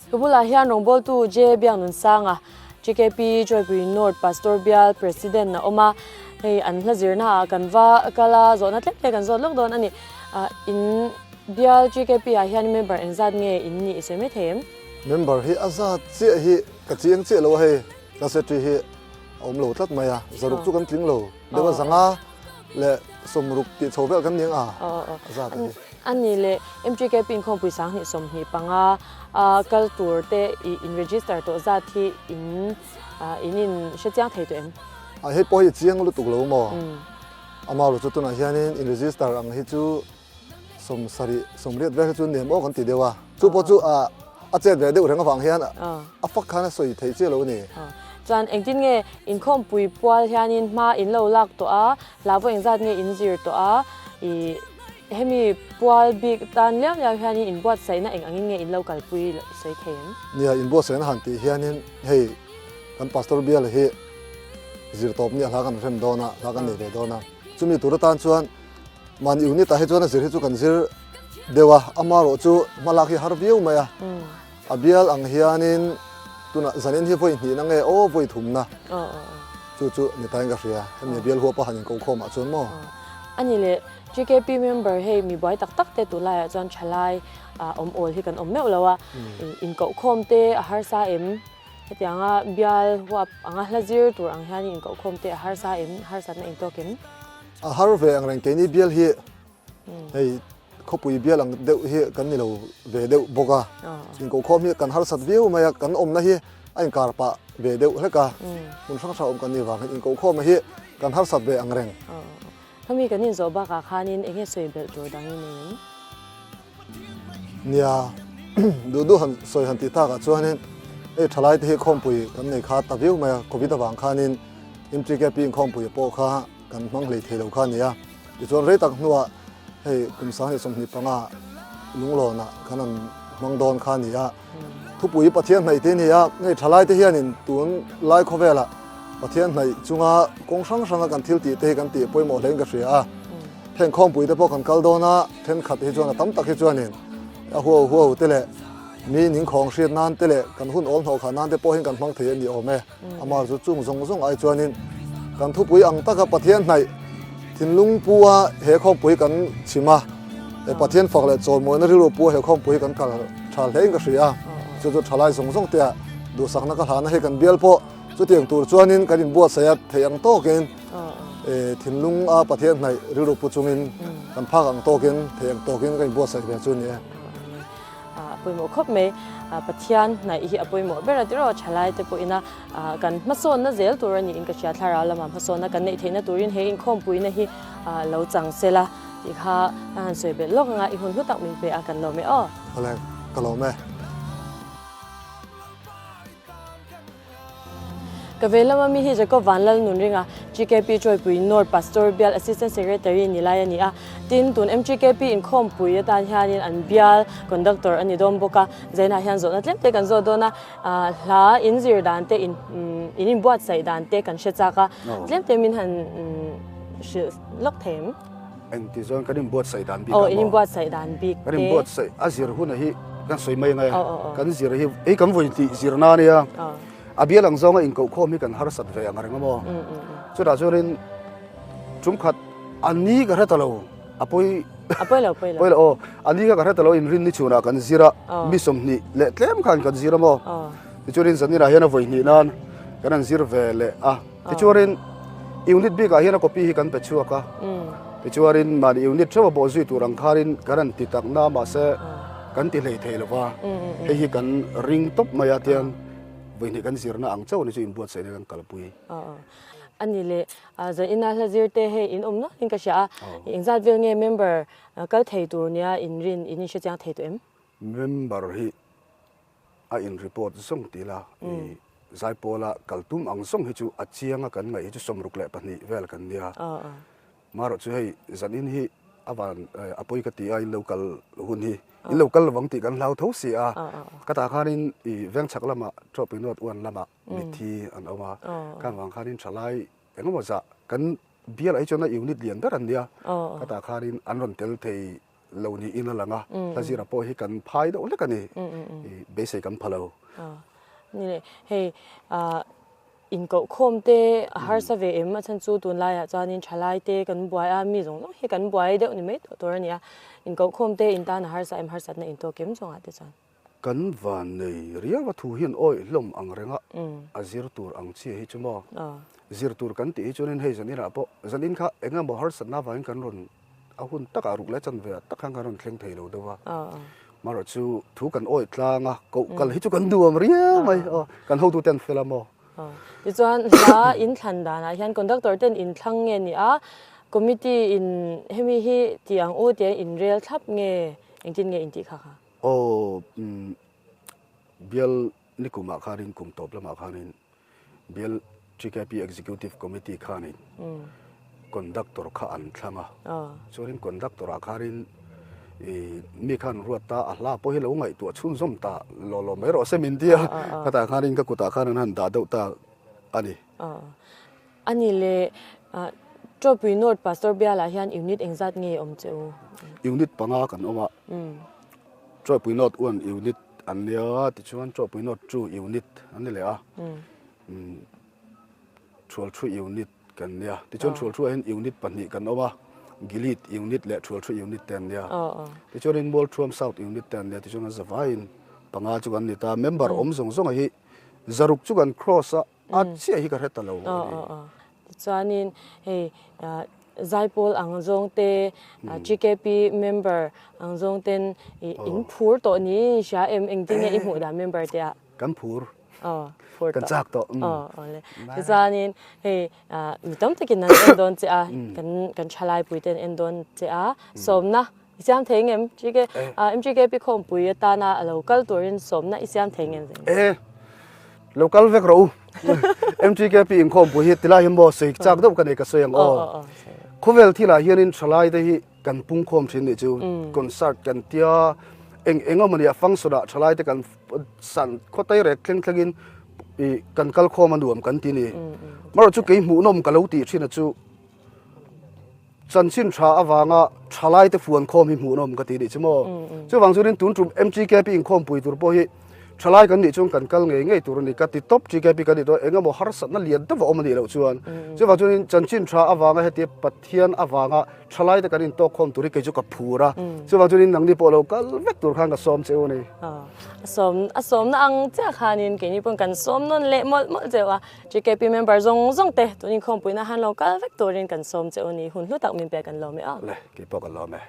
Ka bulah hian rawngbawltu J Biaknunsanga, GKP Joypui North Pastor Bial President a awm a, hei an hla zirnaah kan va kal a, zawhna tlem te kan zawt lawk dawn a ni. In bial GKP ah hian member engzat nge in nih i sawi mai thei em? Member hi a zat chiah hi ka chiang chiah lo a hei, ka secretary hi a awm lo tlat mai a, zaruk chu kan tling lo deuh a, zanga leh sawmruk tih chho vel kan ni ang a, a zat a hi. A ni leh MGKP inkhawmpui 20 25 a kal tur te i in register tawh zat hi in in in hre chiang thei tawh em? A hei pawh hi chiang lutuk lo maw? Ama ru chu tunah hianin in register ang hi chu 70 80 vel hi chu nem aw kan ti deuh a. Chu pawh chu a chet ve deuh reng avang hian a fak khan a sawi thei chiah lo a ni. Chuan engtin nge inkhawmpui pual hianin hma in lo lak tawh a, hlauhawm engzat nge in zir tawh a, i Hemi pual bik tan liau liau hianin inbuatsaihna eng angin nge in lo kalpui sawi thei em? Nia, inbuatsaihna han tih hianin hei kan Pastor Biala hi zirtawp nia hla kan hrem dawn a, hla kan nei ve dawn a. Chumi tur atan chuan mahni unit ah hi chuan a zir hi chu kan zir deuh a, amaherawh chu hmalak hi har viau mai a. A bial ang hianin tunah zanin hi vawi hnihna nge aw vawi thumna chu chu ni tain ka hria. Hemi a bial huapa han inkokhawm ah chuan maw? A ni le, GKP member hei mi buai tak tak te tunlaiah chuan thalai awm awl hi kan awm meuh lo a, inkohkhawm te a harsa em? Hetianga bial huap anga hla zir tur ang hian inkohkhawm te a harsa em? Harsatna intawk em? A har ve ang reng keini bial hi hei khawpui bial ang deuh hi kan ni lo ve deuh bawk a, inkohkhawm hi kan harsat viau mai a, kan awmna hi a inkar pah ve deuh hlek a, hmun hrang hrang awm kan nih vang hian inkohkhawm hi kan harsat ve ang reng. Khami kan inzawh bakah khanin eng nge sawi belh tur dang i nei em? Nia, duh duh han sawi han tih takah chuanin hei thalaite hi khawmpui kan nei kha ta viau mai a, Covid avang khanin MTKP inkhawmpui pawh kha kan hmang hlei thei lo kha a ni a. Tichuan rei tak hnuah hei kum 2025 lunglawnah kan han hmang dawn kha a ni a. Thupui Pathian hnaih te a ni a, hei thalaite hianin tun lai khawvelah Pathian hnaih chunga kawng hrang hranga kan thil tih te hi kan tih pawimawh hlein ka hria a. Heng khawmpui te pawh kan kal dawn a, thenkhat hi chuan a tam tak hi chuanin a huau huau te leh mi ningkhawng hriat nan te leh kan hun awl hnawhkhah nan te pawh hian kan hmang thei a ni awm e. Amah chu chung zawng zawng ai chuanin kan thupui ang taka Pathian hnaih thinlung pua he khawmpui kan chhim a, he Pathian fak leh chawimawina rilru pua he khawmpui kan kal tha hlein ka hria a, chu chu thalai zawng zawng tea duhsakna ka hlana hei kan bial pawh chutiang tur chuanin kan inbuatsaih a theih ang tawkin thinlung a Pathian hnaih rilru pu chungin kan phak ang tawkin theih ang tawkin kan inbuatsaih ve chu a ni e. A pawimawh khawp mai. Pathian hnaih hi a pawimawh ber a tiraw thalai te pawhin a kan hmasawnna zel tur a niin ka hria. Thlarau lama hmasawnna kan neih theihna turin he inkhawmpuina hi lo chang se la tih kha ka han sawi belh lawk ang a, i hun hlu tak min pe a kan lawm e aw. Awle, ka lawm e. Ka ve lama mi hi Jacob Vanlal Nunringa, GKP Chawipui North Pastor Bial Assistant Secretary ni lai a ni a. Tin, tun MGKP inkhawmpui atan hianin an bial conductor a ni dawn bawk a. Zainah hian zawhna tlem te kan zawt dawn a, hla in zir dan te, in inbuatsaih dan te kan hre chak a. Tlem te min han hrilh lawk thei em? Engti chuan kan inbuatsaih dan bik ah maw? Aw, in inbuatsaih dan bik te. Kan inbuatsaih a zir hunah hi kan sawi mai angai a, kan zir hi hei kan vawi tih zirna a nia, a bial ang zawnga inkohkhawm hi kan harsat ve ang reng a maw? Chutah chuanin tumkhat a ni ka hre ta lo, a pawi A pawi lo, pawi lo. Pawi lo aw, a ni kha ka hre ta lo inrin ni chhunah kan zir a, mi 20 leh tlem khan kan zir a maw? Tichuanin zaninah hian a vawi hnih nan kan han zir ve leh a. Tichuanin unit bikah hian a copy hi kan pe chhuak a, tichuanin mahni unit theuh a bawh zui tur ang khanin kan han ti tak na mahse kan ti hlei thei lo va, hei hi kan ring tawp mai a tiang vawihnih kan zirna ang chauh ni chu inbuatsaihna kan kalpui. A ni le, zanin hla zir te hei in awm nualin ka hria a, engzat vel nge member kal thei tur nia in rin in inhre chiang thei tawh em? Member hi a in report zawng ti ila i Zaipawla kal tum ang zawng hi chu a chiang a kan ngaih hi chu 62 vel kan nia. Marawh chu hei zan in hi a van a pawi ka ti a in lo kal hun hi in lo kal lovang tih kan hlau tho si a. Ka tah khanin i vengchhak lamah Tropui North One lamah mitthi an awm a. Khang vang khanin thalai engemaw zah kan bial ah hi chuan a unit lian ber an nia. Ka tah khanin an rawn tel thei. lo niin a lang a, hla zira pawh hi kan phai deuh hlek a ni, beisei kan pha lo. Ni le, hei inkohkhawm te a harsa ve em a chhan chu tunlaiah chuanin thalai te kan buai a, mi zawng zawng hi kan buai deuh ni mai tawh tur a ni a, inkohkhawm te in tan a harsa em harsatna intawk em chungah te chuan. Kan van nei riau a thu hian awih hlawm ang reng a, a zir tur ang chiah hi chu maw? Zir tur kan tih hi chuanin hei zaninah pawh zanin kha eng emaw harsatna avangin kan rawn a hun takah ruk leh chan veah tak khan kan rawn thleng thei lo deuh a. Marawh chu thu kan awih tlang a, koh kal hi chu kan nuam riau mai aw, kan hotute an fel a maw? Tichuan hla inthlan danah hian conductor ten inthlang nge ni a, committee in hemi hi ti ang u tia inrel thlap nge engtin nge intih kha kha? Aw bial nikumah khanin kum tawp lamah khanin bial TKP Executive Committee khanin conductor kha an thlang a, chuanin conductor ah khanin mi khan ruat ta a hla pawh hi lo ngaihtuah chhunzawm ta law law mai rawh se min ti a, khatah khanin ka kutah khan an han dah deuh ta a ni. A ni le, Tawpui North Pastor bialah hian unit engzat nge awm che u? Unit panga kan awm a, Tawpui North one unit an nia, tichuan Tawpui North two unit an ni leh a, Thualthu unit kan nia, tichuan Thualthu-ah hian unit pahnih kan awm a, Gilead unit leh Thualthu unit te an nia, tichuanin Mualthuam South unit te an nia, tichuan a zavaiin panga chu kan ni ta, member awm zawng zawnga hi zaruk chu kan cross a, A chiah hi ka hre ta lo a ni. Tichuanin hei Zaipawl ang zawng te, GKP member ang zawng ten in phur tawh ni hria em? Engtin nge i hmuh dan member te ah? Kan phur. Aw, phur tawh. Kan chak tawh. Aw, aw le. Tichuanin hei mi tam takin an en dawn che a, kan kan thalai pui ten en dawn che a, sawmna i siam thei ngem? GK, MGKP khawmpui atana a lo kal turin sawmna i siam thei ngem? E, lo kal vek rawh u. MGKP inkhawmpui hi tilai hi maw sawi chak deuh ka nei ka sawi ang aw. Khawvel thilah hianin thalai te hi kan pungkhawm thin nih chu concert kan tia eng eng emaw nia function ah thalai te kan san khawtai rek thleng thlengin i kan kal khawm a nuam kan ti ni. Marawh chu kei hmuhnawm ka lo tih thin a chu Chanchin tha avanga thalaite fuan khawm hi hmuhnawm ka ti nih chu maw. Chuvang chuanin tun tum MGKP inkhawmpui tur pawh hi thalai kan nih chuan kan kal ngei ngei tur a ni ka ti tawp. GKP kan nih dawn eng emaw harsatna lian deuh a awm a nih loh chuan. Chuvang chuanin chanchin tha avanga hetia Pathian avanga thalaite kan intawk khawm tur hi kei chu ka phur a. Chuvang chuanin nangni pawh lo kal vek tur khan ka sawm che u a ni. A sawm a sawmna ang chiah khanin keini pawn kan sawm nawn leh mawlh mawlh cheu a. GKP member zawng zawng te tun inkhawmpuina han lo kal vek turin kan sawm che u ni hun hlu tak min pek kan lawm e aw. Le, keipawh kan lawm e.